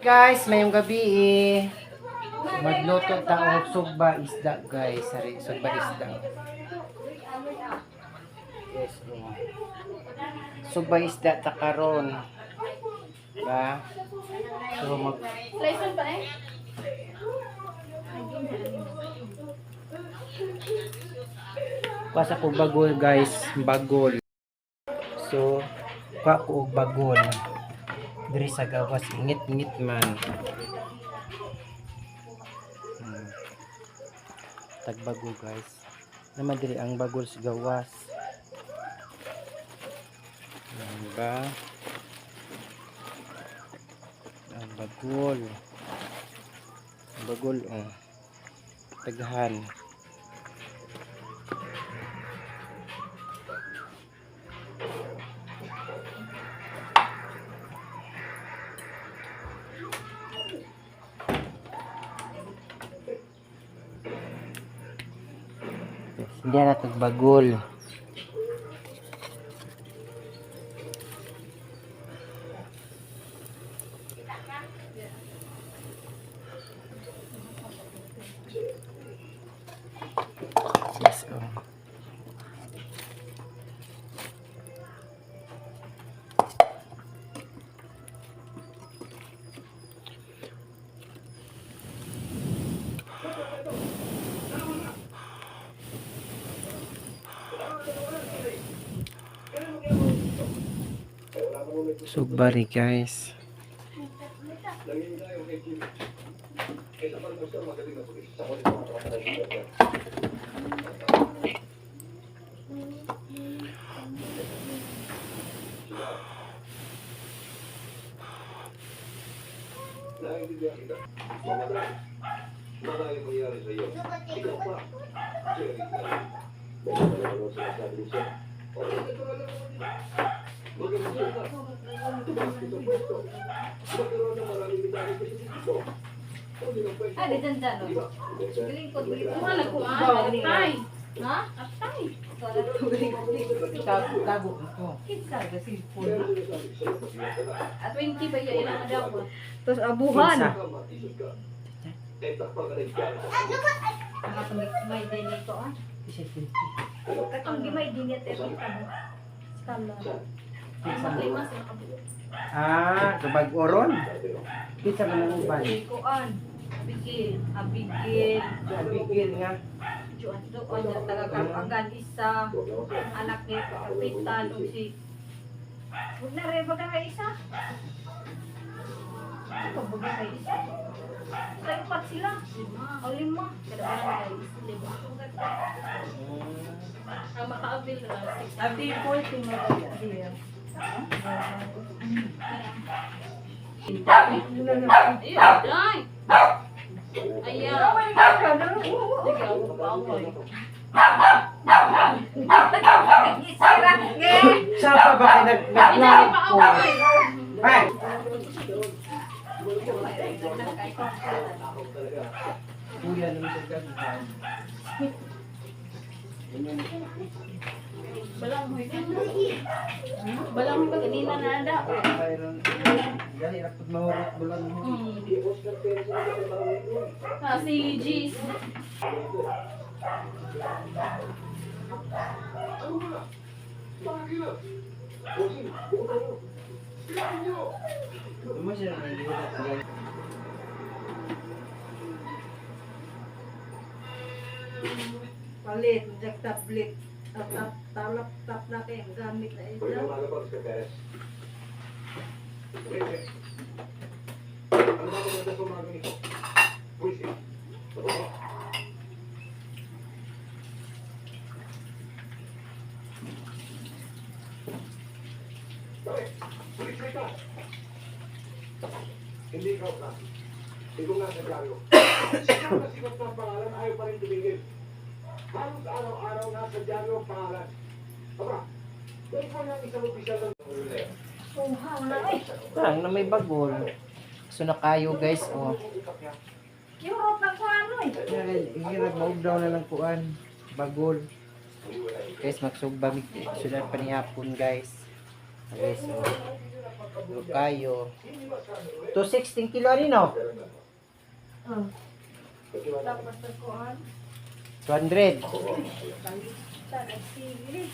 Guys, mayong gabi eh. Magluto ta og sugba isda, guys. Sari, sugba isda. Yes, oh. Sugba isda ta karon. Ba? So mag Slice pa eh. Kuha ko bagol, guys, bagol. So, kuha ko og bagol. Diri sa gawas ingit-ingit man. Tagbago, guys. Naman diri ang bagol sa gawas. Yan ba? Ang bagol. Ang bagol oh. Taghan. Yes, hindi na tagbagol. Yes, oh. Sugbari, guys. Ah, di dyan dyan. Oh. Galing ko, galing ko. Wala ko ah. Atay. Ha? Atay. Tago, tago ito. Kinsa ga cellphone. At 20 ba yan ang daw ko. Tapos abuhan. Kinsa? Katong may din ito ah. Isa, 20. Katong gimay din niya tayo. Skala. Kinsa man? Lima sa kabuo. Ah, kabag oron. Kinsa man ang uban? Kuan. Bigil. Abigil. Abigil nga. Juan doon niya taga Kapagan isa. Anak ni Kapitan o si Huwag na rin baga kay isa. Ano ba kay isa? Sa upat sila. Lima. O lima. Kada barangay is lima. Ang makaabil na six. Ati, 40 mo ba yan? Diya. Ayun, day. Ayaw. Sige, ako pa ako. Isira. Nge. Sa pa ba kay nag Hindi naglaot pa ko? ako. Ay, kuya naman sa gagawin. Balang Balang ba kanina na da. Mayroon. Dali rapod mahurot bulan mo. Ah, si G's. Mo siya nang Palit, jack tablet. Tap tap laptop na kayo gamit na ito. Hindi ikaw ka. Ikaw nga sa dyaryo. Sikat na sikat na ang pangalan, ayaw pa rin tumigil. Halos araw-araw nasa dyaryo ang pangalan. Aba, dahil pa nga isang opisyal ng Uhaw na eh. Parang na may bagol. So na kayo, guys, oh. Yurot na ko ano eh. Hirap maugdaw na lang kuan. Bagol. Guys, magsugba mig sudan pa ni hapon, guys. Guys, oh. So kayo. 216 kilo ani no? Tapos sa kuhan. 200. Balita, nagsili.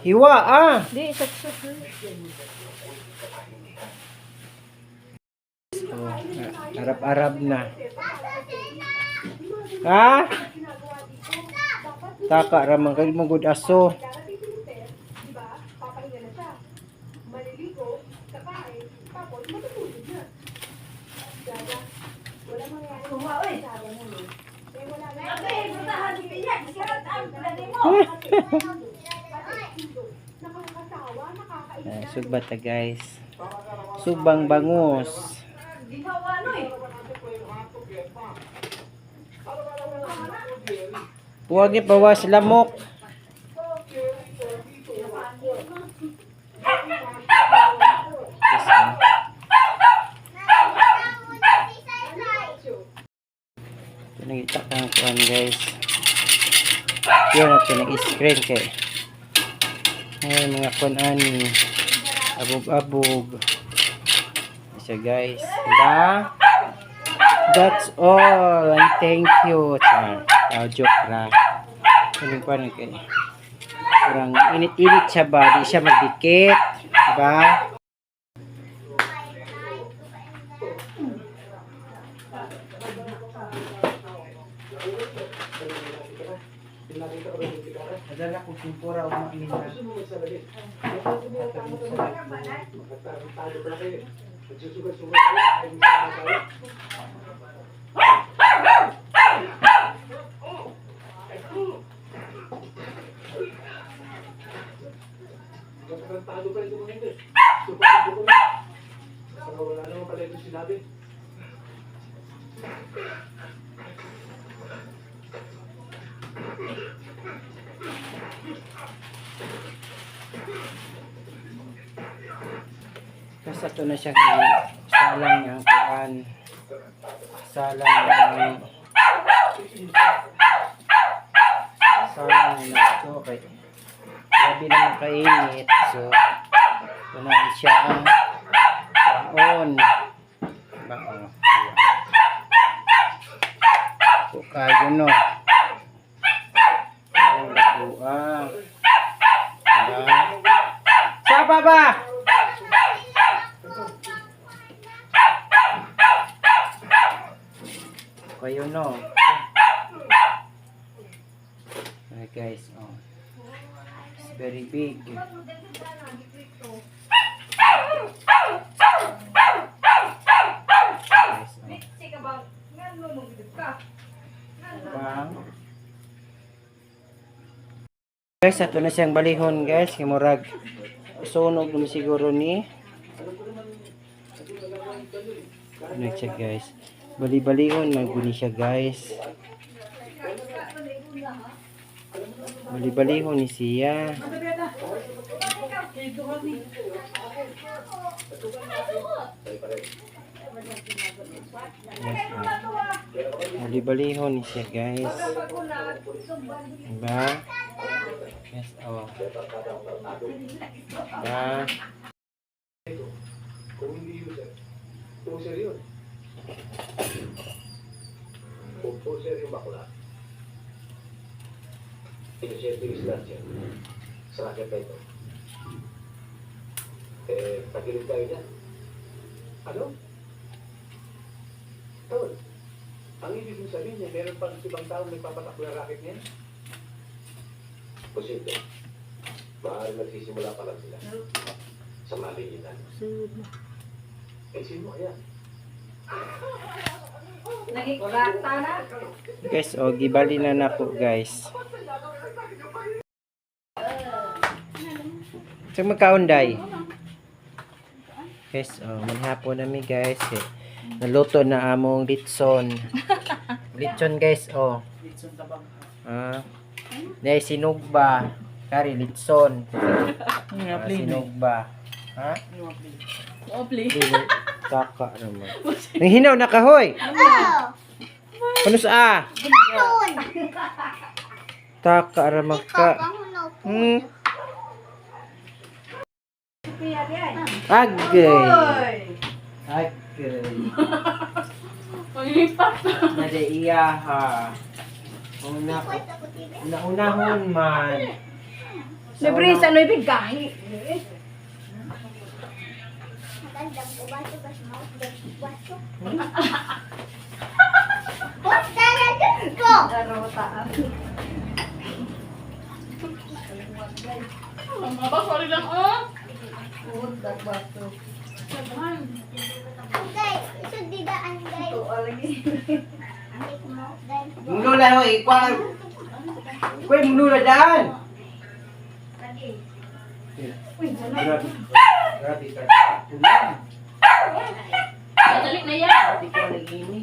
Hiwa ah. Di, saksok. Oh, Arab-Arab na. Ha? Taka ramang kay mo good aso. Kuha, oy. Abi, butahan ni Piya. Sirat ang plani mo. Ah, sugba ta guys. Sugbang bangus. Ginawa no eh. Huwag niyo bawas lamok. Ito nagita kang kuan guys. Yun at nag-screen kay. Ay, mga kuan ani. Abog-abog. Isa guys. Diba? That's all. And thank you. Char. Oh, joke ra. Ano pa kay. Parang init-init siya ba? Di siya magdikit. Diba? Adala ko kimpura o maina. Magkatalo pala kayo. Nagsusugal-sugal kayo. Ay, hindi sama tayo. Magkatalo pala itong mga ito eh. Supahan ko na. Saka wala naman pala itong sinabi. Tapos ato na siya salang ang kuan. Salang ang salang na ito kay grabe naman kainit. So ito na siya on. Ba oh. Kayo no. Oh, ah. Diba? Sa baba! Kayo no. Alright guys, oh. It's very big. Guys, oh. Sige ba? Ngano mo gid ka? Bang. Guys, ato na siyang balihon guys. Kay murag sunog naman siguro ni. Ano siya guys. Bali-balihon man guni siya guys. Bali-balihon ni siya. Yes, oh. Bali-balihon ni siya guys. Diba? Yes, oh. Diba? Kung hindi user, poser yun. Kung poser yung bakla, inosente yung snatcher sa racket na ito. Eh, tagilid tayo niya. Ano? Tol, ang ibig mong sabihin niya, meron pang ibang taong nagpapatakbo ng racket niya? Posible. Maaaring nagsisimula pa lang sila. Sa malingitan. Eh, sino kaya? Nagigata na. Guys, oh, gibali na nako, guys. So, magkaunday. Guys, oh, manhapon na mi, guys. Eh, naluto na among litson. Litson, guys, oh. Litson tabang. Ah. Nay sinugba. Kari litson. Nga Ah, sinugba. Ha? Ople. Dili taka naman. Ang hinaw na kahoy. Ano sa ah? Taka ramang ka. Sophia di ay. Agay. Oy. Agay. Paglipat. Na de iya ha. Una Una-unahon man. Sa Libre sa una- noy gahi. Darota. Mga sorry lang oh. Uod bato. Daghan. Tuwa lagi. Munula ho, ikwa. Kuy, munula daan. Uy, wala. Grabe. Grabe ka. Ulan. Dali na yan. Hindi ko nag-ini.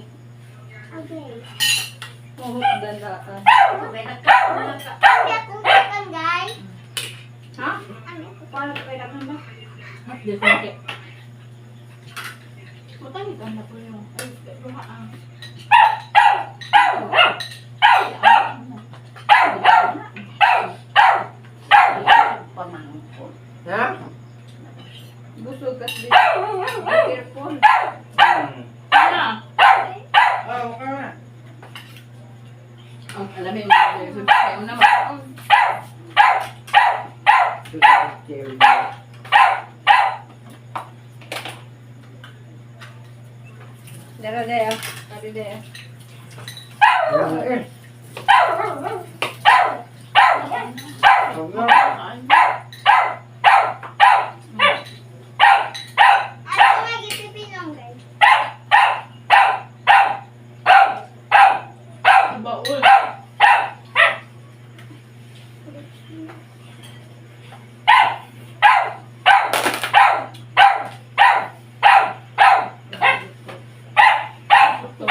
Mohok dandaan. Ha? Paano pa kailangan ba? Di ko. Matangit ang na ko yun. Ay, luha ah. Pamangkot. Ha? Busog kas di. Careful. Ano? Ah, okay na. Ang alamin mo. Ayaw naman. Dara daya. Dara daya. Baul. Luto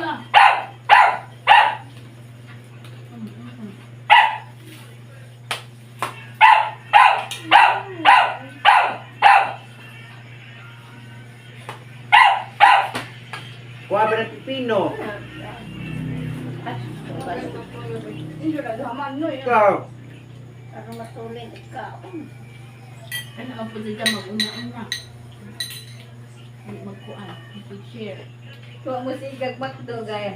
na. Kuha ba ng pipino? Hindi na duhaman no. Ikaw. Para matulin ikaw. Ano ang pwede dyan mag-una-una? Hindi magkuan. Mag-share. Tuwa mo si Gag Macdo gaya.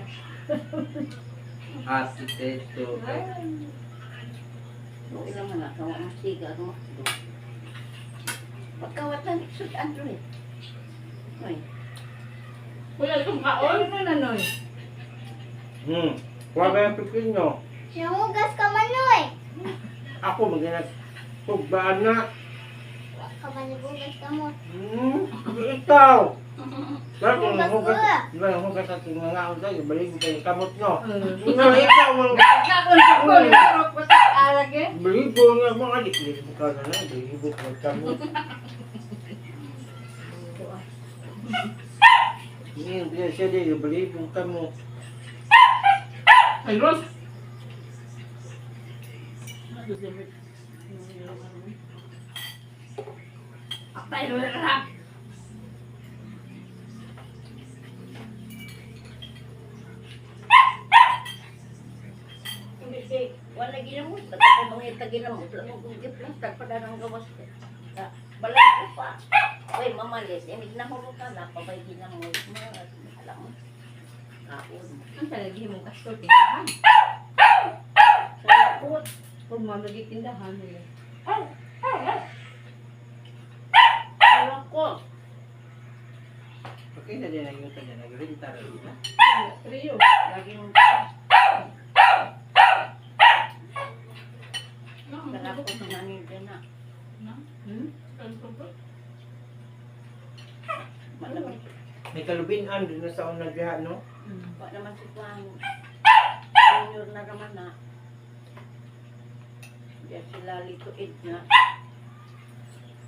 Ah, si Teto. Nung ilang man ako, ang siga ang makdo. Pagkawatan, sud Andrew. Ay, Wala itong kaon. Ano na noy? Kuha ba ng pipino? Nangugas ka man noy. Ako maganap. Tugbaan na. Ka man nagugas ka mo. Ikaw. Bakit Hugas nahugas? ko. Diba nahugas at tingangaon tayo? Balik mo kayo kamot nyo. No, ikaw mo. Kaon sa ko, lurok pa sa alage. Baligo nga mga liklik mo ka na lang. Baligo ka kamot. Hindi siya di. Baligo kamot. Ay, Rose. Atay, wala. Wala ginamot. Pagka mga ita ginamot, lang kung giplastar pa na ng gawas. Balay ko pa. Uy, mamalis. Inig na huro ka na. Pabay ginamot. Mga alam mo. Kaon. Ang talagi mo kasto tindahan. Sa lakot. Kung mamagi tindahan nila. Sa lakot. Okay na din ang yung kanya. Nagrinta rin. Rio. Lagi mong sa lakot na nila na. Hmm? Malamig. May kalubinan doon na sa unang diha, no? Wa naman si Juan. Junior na naman na. Diyan sila Lito Ed na.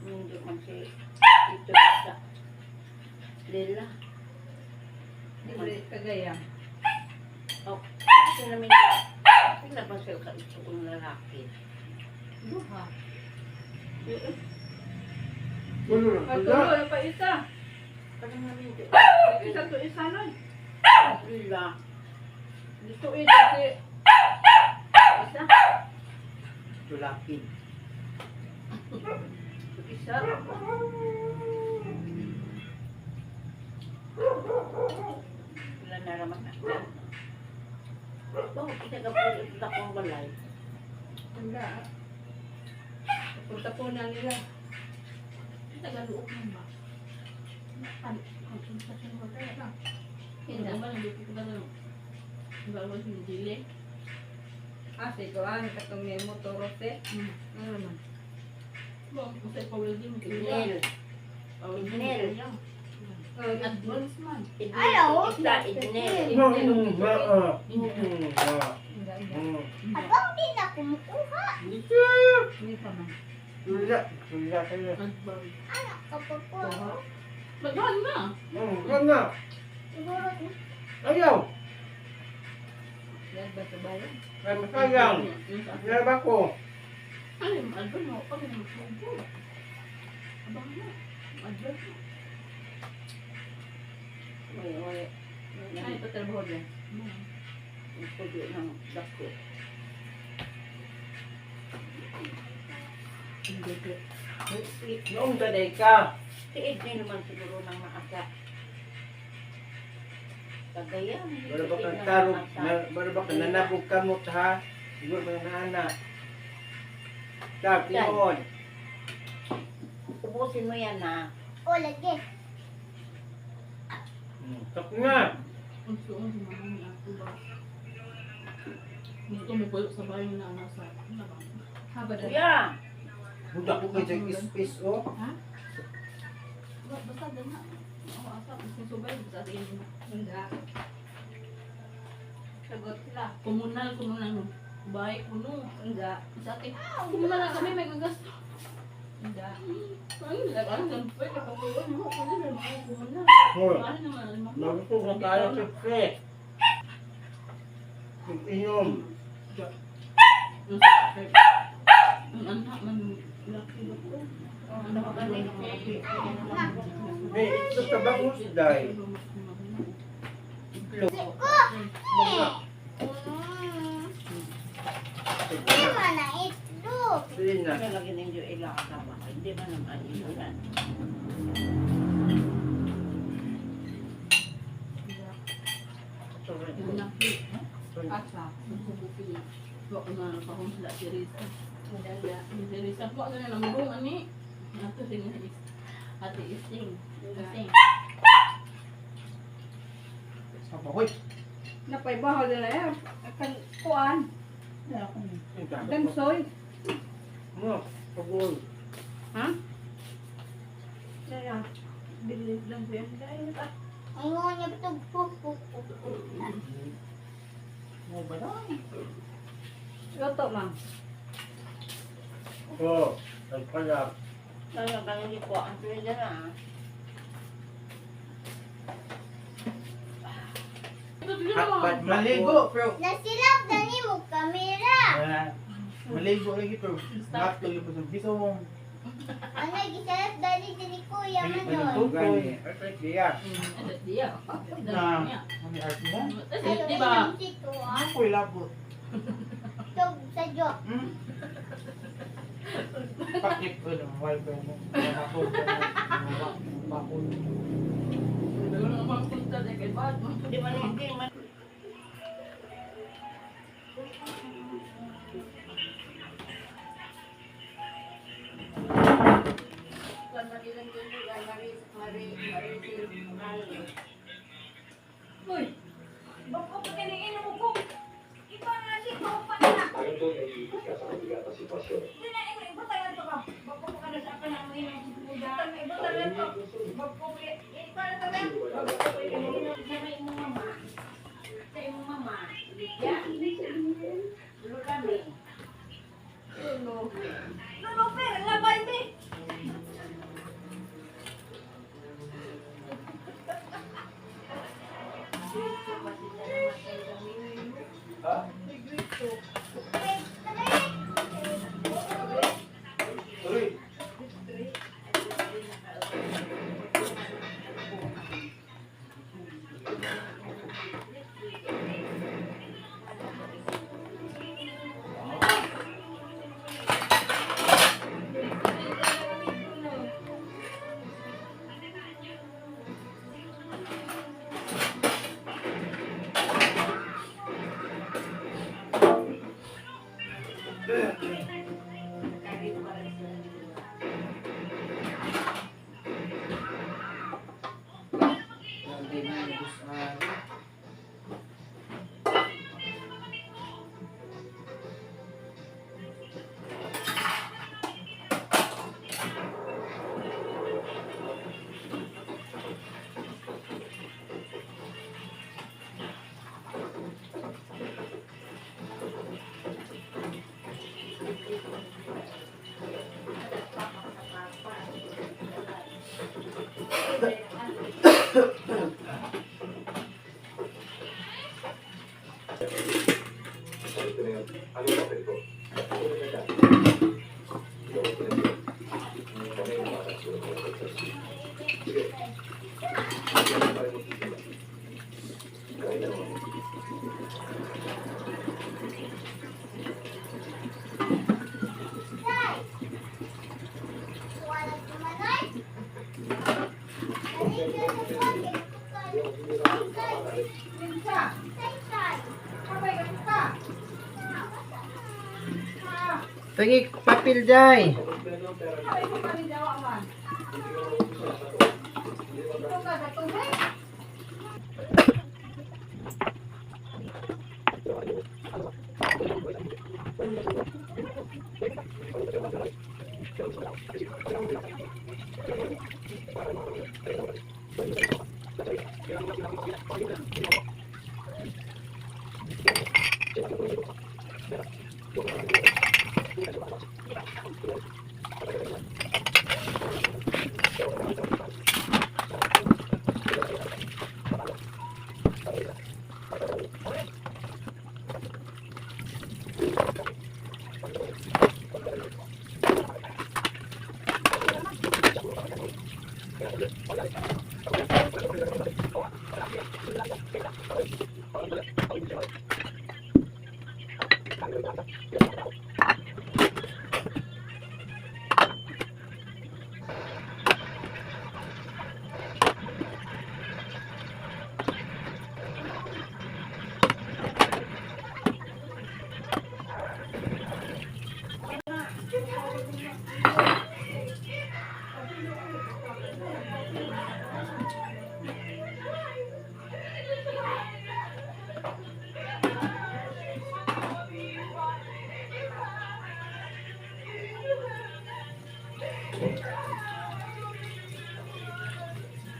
Hindi man si Tito sa Lila. Libre kagaya. Oh, kasi namin pila ba siya ka ito kung lalaki? Duha. Wala. Patuloy pa isa. Parang namin dito. Isa to isa nun. Lila. Dito eh, dati. Isa. Tulakin. Isa. Wala na raman na. Bakit kita ka po ito akong balay? Wala. Punta po na nila. Tagaluok man ba? Ah, si Kuan, katong may motor eh. Ano man? Inel. Inel. Advance man. Ayaw. Isa, Inel. Hindi, hindi. Abang di na kumukuha. Hindi pa man. Tula, tula kayo. Anak ka pa po. Maghan na. Yan na. Siguro na. Ayaw. Yan ba sa bayan? Ay, masayang. Nalaba ko. Ano yung advance mo? Pag nagsubo. Abang na. Advance na. Uy, uy. Ay, patrabaho niya. Ang pugo ng dako. Noong taday ka. Si Ednel naman siguro nang naasa. Kagayan. Wala ba kang tarog, wala ba kang nanabog kamot ha? Siguro ba na anak? Tag, tinuod. Ubusin mo yan ha. O lagi. Tok na. Ang suong si mama ni ako ba? Gusto mo puyo sa bahay na nasa. Ano ba? Haba na. Kuya! Budak ko kayo sa ispis, oh. Basta dyan na. Oo, asa. Gusto subay. Basta tingin mo. Hindi. Sagot sila. Komunal, komunal. Bahay, kuno. Hindi. Sa atin, komunal na kami, may gagasto. Hindi. Ay, ano, lampoy, nakapuyo. Ano, ano, mga komunal. Hoy, Bahay naman, ano, mama. magusto ka tayo siyempre. Inom. Yung sa akin, ang anak, man, laki ba ko? Ano ka ganun? May ito sa bangus, day. Itlog. Mga. Hindi man na itlog. Sige na. Ano lagi ninyo ilang kasama? Hindi man naman iulan. Yung laki. Asa. Wa ko na napahong sila si Risa. Hindi. Si Risa, wa na lang buong ani. Ato si Ate Ising. Ising. Hoy. Napaybaho nila eh. Kan kuan. Dansoy. Mo, pagol. Ha? Kaya, bilib lang siya. Kaya pa. Ang mga niya itog. Puk, puk, puk, puk. Mo ba na? Luto, ma'am. Oh, nagpalap. Kaya kaya ko ang tuloy na ah. Hakbat Maligo, pero Nasilap na ni mo kamera. Ah, maligo lagi pero not lagi po sa biso mo. Ano, gisalap dali din ni Kuya Dili pa Manon. yung Gani. Ay, diya. Ano, diya. Na, ano art mo? Ayaw, Di ba? inom si Tuwa. Ako'y labot. Tog sa joke. Hmm? Pakip ko lang, wild ko mo. Bakol ko Bakol. Pero naman punta na kay Bad. Hindi man hindi man. Uy! Bako pa kiniinom ko. Ikaw na si Kupa na. Ang doon ay iikas sa kabigat na sitwasyon. Hindi na, ibutalan to ka. Bako pa ka na sa akin ang inom. Ibutalan to. Bako pa. Ikaw na tayo. Bako pa kiniinom. Sa imong mama. Sa imong mama. Ya. Lula mi. Lulo. Lulo, pero labay mi. Tuloy. Ano papel ko? Kinsa? Kabay ka ka. Tingi papel day. Kabay ko pa rin jawa man. Ito ka sa tubig.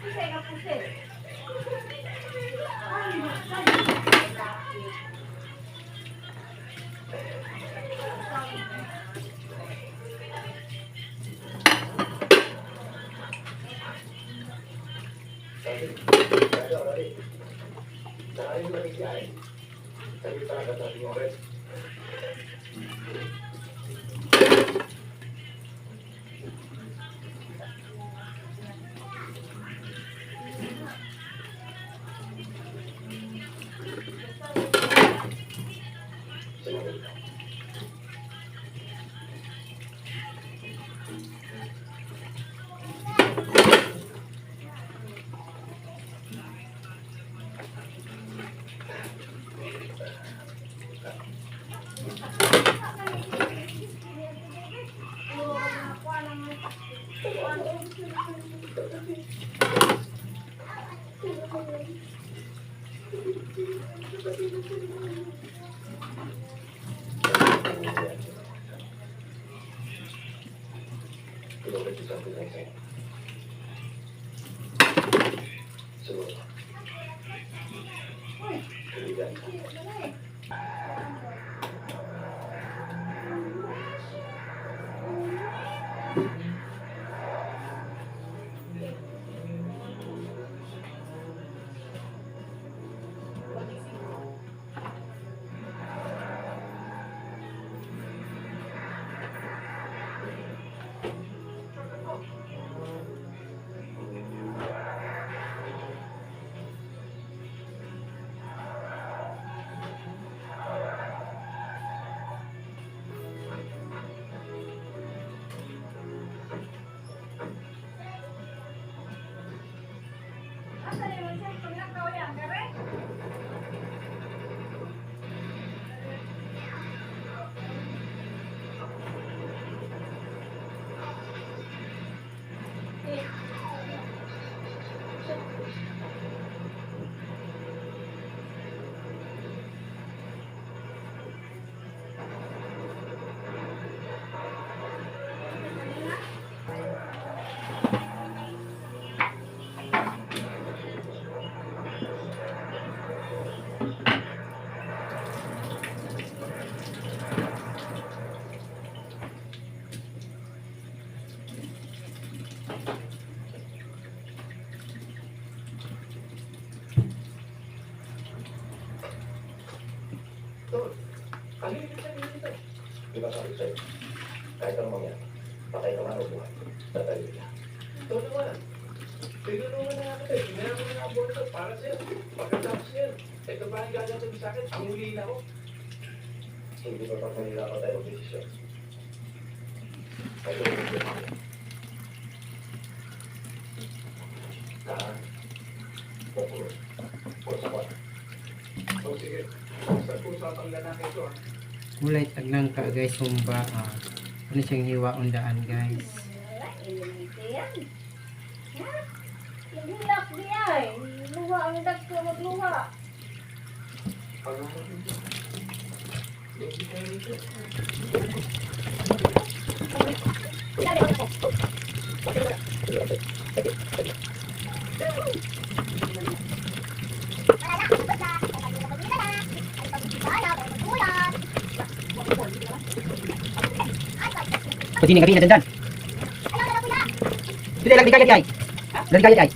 Pusay ka pusay. Tol, ano yung ibig sabihin nito? Di ba sabi sa'yo, kahit anong mangyari, patay ka man o buhay, tatayo ka. Tol naman, tinulungan na nga kita eh. Pinaya ko na nga ang buhay ko para sa'yo. Pagkatapos niyan, ito ba ang gagawin sa akin? Ang huli na ako. Hindi pa pa kanila pa tayo magdesisyon. Ay, tulungan ko. Kaan, Pokro, o Sabat. O sige, sa usapang lalaki ito ah. Kulay tagnang ka guys humba. Ah. Ano siyang hiwa undaan guys. Wala, ilimite yan. Ha? Nagulak di ay. Luha ang dagko magluha. Pwede ni gabi na dyan dyan. Dili lang ligayad kay. Ligayad kay.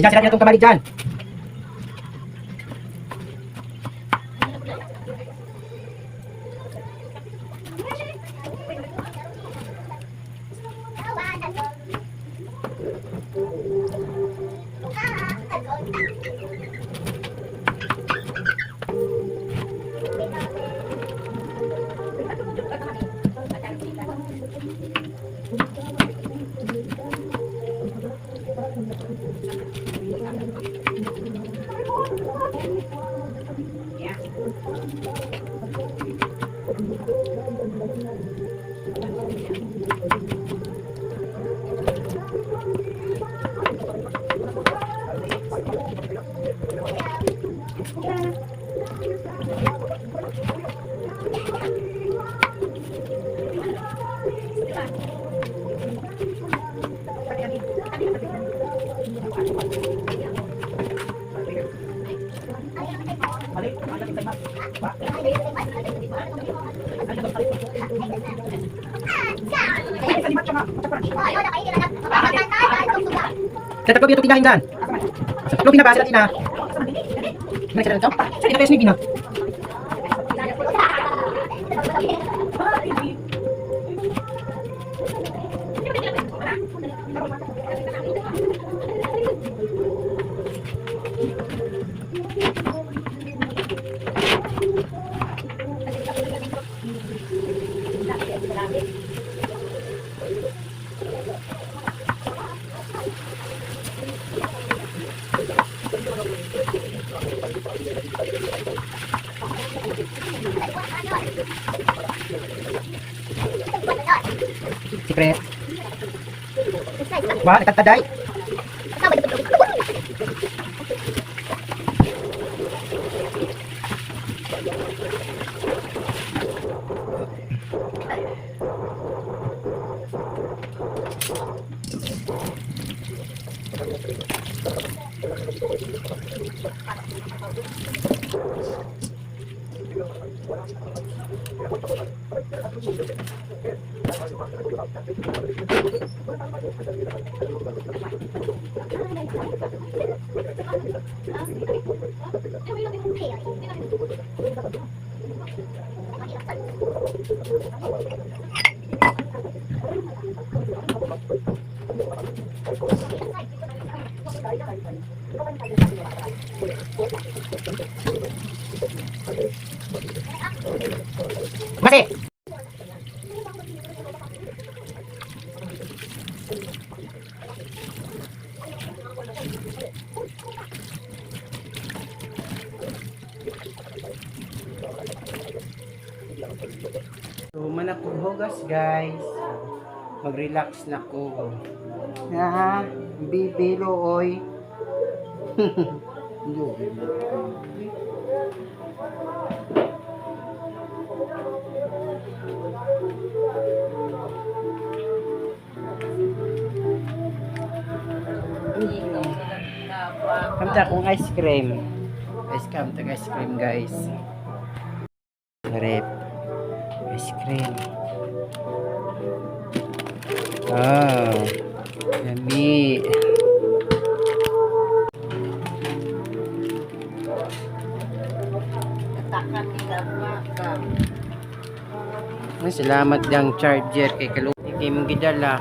Diyan sila niya itong kamali dyan. Sa tatlo biya tinahin dyan. Sa tatlo binaba sila tina. Ano sila nito? Sa tina ni bina. Secret. Wah, nagtataday. Basi! So, man ako hugas, guys. Mag-relax na ko. Ha? Bibilo, oy. Kamta akong ice cream. Ice cream, tag ice cream, guys. Sarap. Ice cream. Oh. Yummy. Katakan nila baka. Ay, salamat dang charger kay kalu kay mong gidala.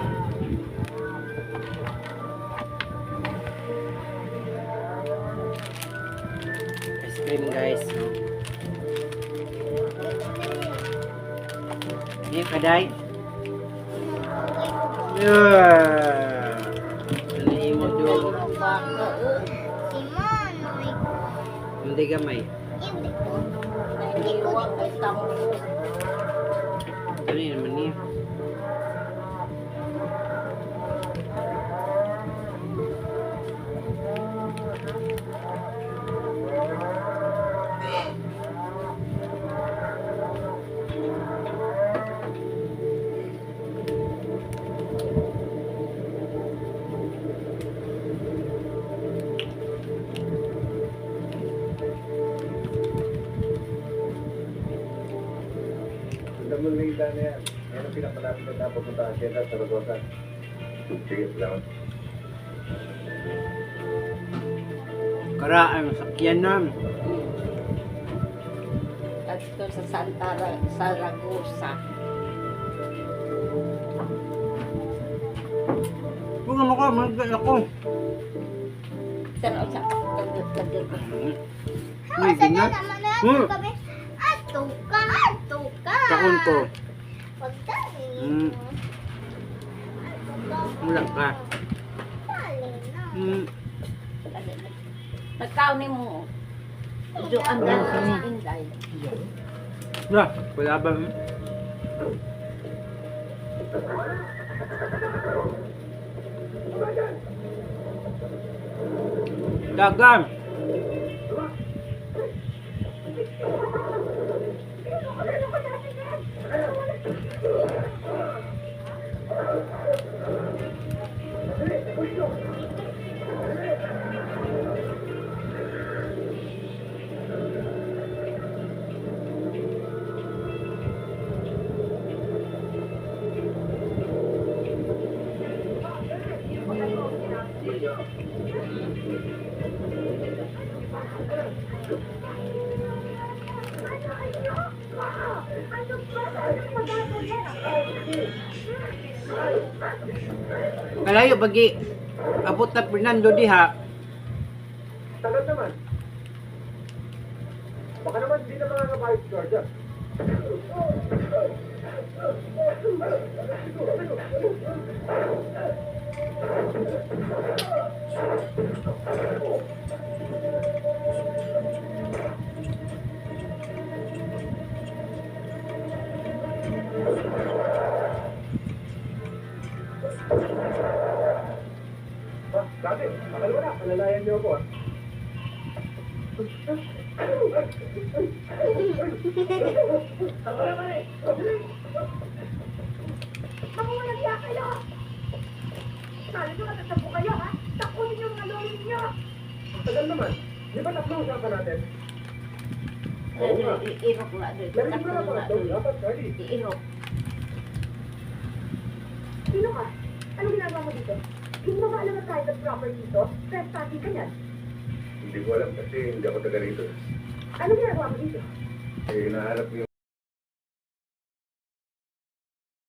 Ice cream, guys. Di kaday. Yeah. Ano imo do? Baka eh. Simon, may Hindi gamay. hindi ko. Naiiwan kay tambo. Ano yun naman niya? Punta mo lang yung daan na yan. Yan ang pinakamalapit na dapat punta sa Sierra Saragosa. Sige, salamat. Kara ang sakyan na. Adto sa Santa Saragosa. Bunga mo ko, magdala ko. Tanaw sa tagod-tagod. May Asa na ginat. naman na kami. Ato ka, ato ka. Taon ko. Pagdali. Wala ka. Dali na. Nagkaon ni mo. Do ang dala inday. Wala, wala ba? Dagan! Kalayo bagi abot na Fernando diha. Tagal naman. Baka naman hindi na mga kabayot si Georgia. Ah, dati, akala mo na, alalayan niyo ako ah. Mamulag kayo! Kala nyo matatampo kayo, ha? Takunin niyo mga lolo ninyo! Tagal naman. Di ba tatlo usapan natin? Oo nga. Iirok na doon. Narinig mo na pangatlo. Dapat, Charlie. Iirok. Sino ka? Anong ginagawa mo dito? Hindi mo ba alam ang private property dito? Trespassing ka niyan. Hindi ko alam kasi hindi ako taga rito. Anong ginagawa mo dito? Eh, hinahanap ko yung